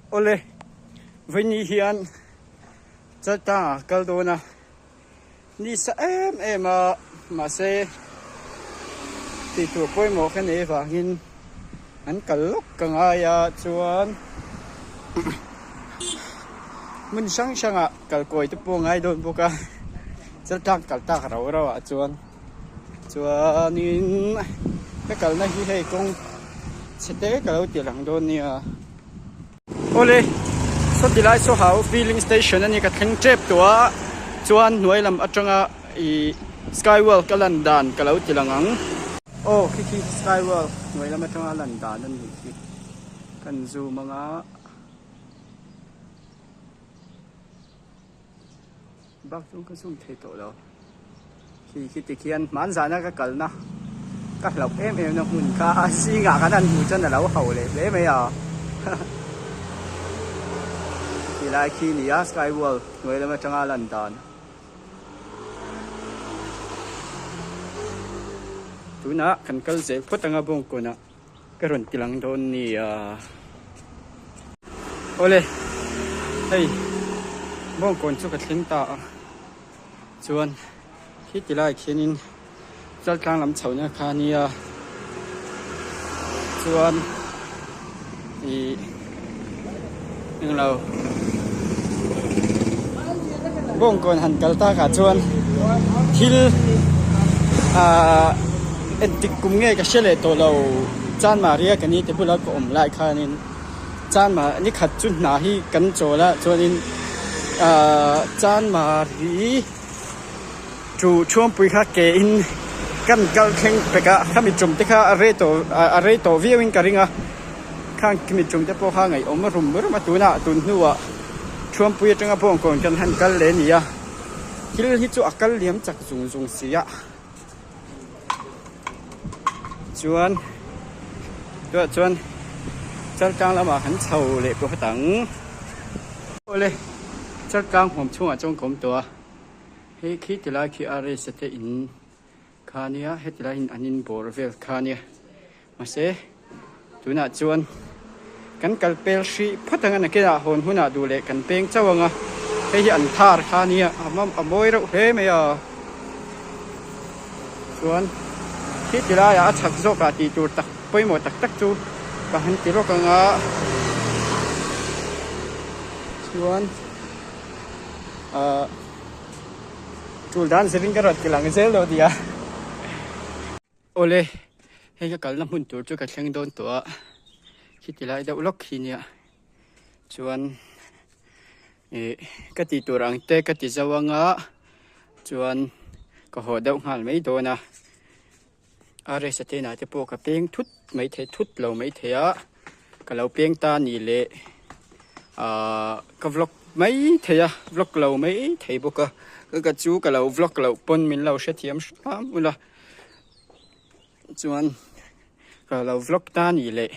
Awle, vawiini hian Chaltangah ka kal dawn a, ni sa em em a, mahse tih tur pawimawh ka nei avangin an kal lawk ka ngai a, chuan hmun hrang hrangah kal kawi te pawh a ngai dawn bawk a, Chaltang kal tak rau rau ah chuan. Chuanin ka kalna hi hei kawng chhe te ka lo ti lang dawn nia. Awle sawti lai saw hau filling station a ni ka thleng tep tawh a chuan hnuai lam atanga ih sky world ka lan dan ka lo ti lang ang. Aw khi khi sky world hnuai lam atanga lan dan a nih khi kan zoom anga. Bak chu ka zoom thei tawh lo khi khi ti khian hman zana ka kalna ka hlauh em em na hmun kha a zingah kan han hmuh chuan a lo ho leh hle mai a ti lai khi ni a sky world hnuai lam atanga lan dan tunah kan kal zel phawt anga bawngkawnah. Ka rawn ti lang dawn nia. Awle hei bawngkawn chu ka thleng ta a chuan khi ti lai khianin chaltlang lam chhohna kha a nia chuan ih englo bawngkawn han kal takah chuan thil ahh engtik kum nge ka hre leh tawh lo chanmahria ka ni te bula ka awm lai khanin chanmah ni khat chu hna hi kan chawl a chuanin ahh chanmahri chu chhuangpui kha ke in kan kal thleng pek a khami tum te kha a rei tawh a rei tawh viau in ka ring a. Khang khi mitchung te pawh kha ngaihawm a rum rum a tunah tun hnuah Thuampui atanga Bawngkawn kan han kal leh a ni a, thil hi chu a kal liam chak zung zung si a, chuan tunah chuan Chaltlang lamah kan chho leh pawh hawt ang. Awle Chaltlang huam chhungah chuan ka awm tawh a, hei khi tilai khi RS te in kha a nia heti laiin an inbawr vel kha a nia. Mahse, tunah chuan kan kal pel hrih phawt ang a, nakinah hawn hunah duh leh kan peng chauh ang a, hei hi an thar kha a nia, a mawi reuh hle mai a. Chuan khi ti laiah a chhak zawkah tih tur tak pawimawh tak tak chu ka han ti rawk ang a, chuan ahh tul dan zirin ka rawn ti lang zel lo nia. Awle, hei ka kalna hmun tur chu ka thleng dawn tawh a, khiti lai deuh lawk hi nia chuan ih ka tih tur ang te ka ti zo anga chuan ka haw deuh nghal mai dawn a, RS a te inah te pawh ka peng thut mai thei thut lo mai thei a, ka lo peng ta a nih leh ahh ka vlog mai thei a vlog lo mai thei bawk a, ka chu ka lo vlog loh pawn min lo hrethiam hram ula. Chuan ka lo vlog ta a nih leh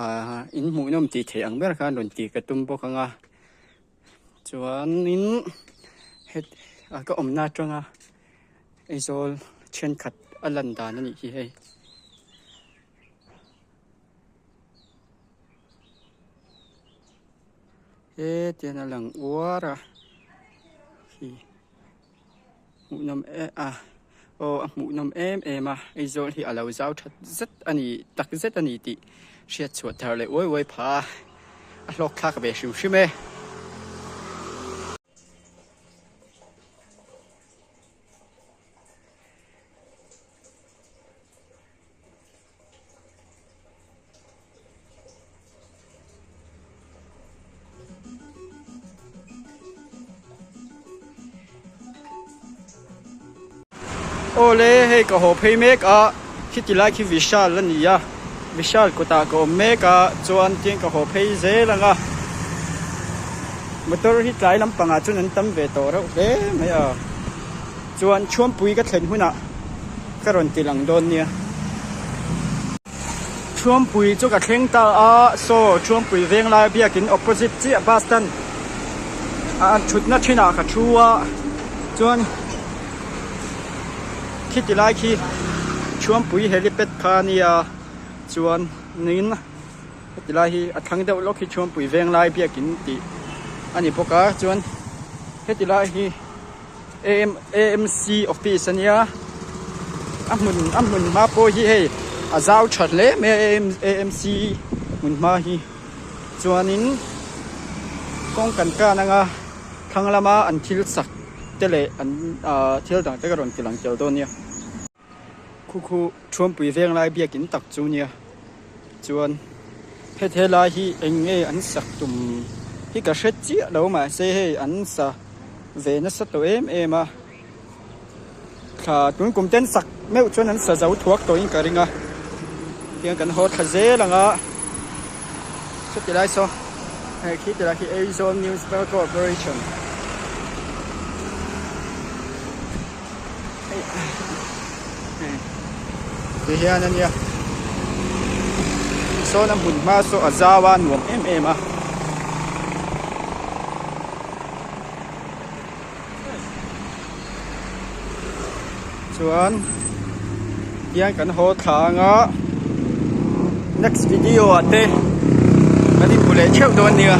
ahh in hmuhnawm tih theih ang ber khan rawn tih ka tum bawk ang a chuanin het ah ka awmna atanga Aizawl thenkhat a lan dan a nih hi hei. Hetiang a lang uar a khi. Hmuhnawm em a aw a hmuhnawm em em a Aizawl hi a lo zau that zet a ni tak zet a ni tih hriat chhuah thar leh uai uai phah a a hlawk thlak ve hrim hrim e. Awle hei ka haw phei mek a khiti lai khi Vishal a ni a Vishal kawtah ka awm mek a chuan tin ka haw phei zel ang a motor hi tlai lampangah chuan an tam ve tawh reuh hle mai a. Chuan Chhuampui ka thlen hunah ka rawn ti lang dawn nia. Chhuampui chu ka thleng ta a, saw Chhuampui Venglai biakin opposite chiah bus stand a thutna thinah ka thu a, chuan khiti lai khi Chhuampui helipad kha a nia, chuan nin. Heti lai hi a thlang deuh lawk hi Chhuanpui Venglai biakin tih a ni bawk a chuan heti lai hi AMC office a nia a hmun a hmun hma pawh hi hei a zau tha hle mai a AMC hmun hma hi chuanin kawng kan kan anga thlang lama an thil sak te leh an ah thil dang te ka rawn ti lang tel dawn nia. Khu khu Thuampui Venglai biakin tak chu nia chuan heti helai hi eng nge an sak tum hi ka hre chiah lo mahse hei an sa ve nasa tawh em em a thla tun kum ten sak meuh chuan an sa zo thuak tawhin ka ring a tiang kan haw thla zel ang a chuti lai saw hei khi ti lai khi Aizawl Municipal Corporation. Ti hian a nia sawn a hmun hma saw a zau a nuam em em a. Chuan tiang kan haw thla anga next video ah te kan inhmu leh theuh dawn nia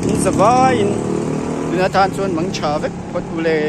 in zavaiin tuna tan chuan mang tha vek phawt ule.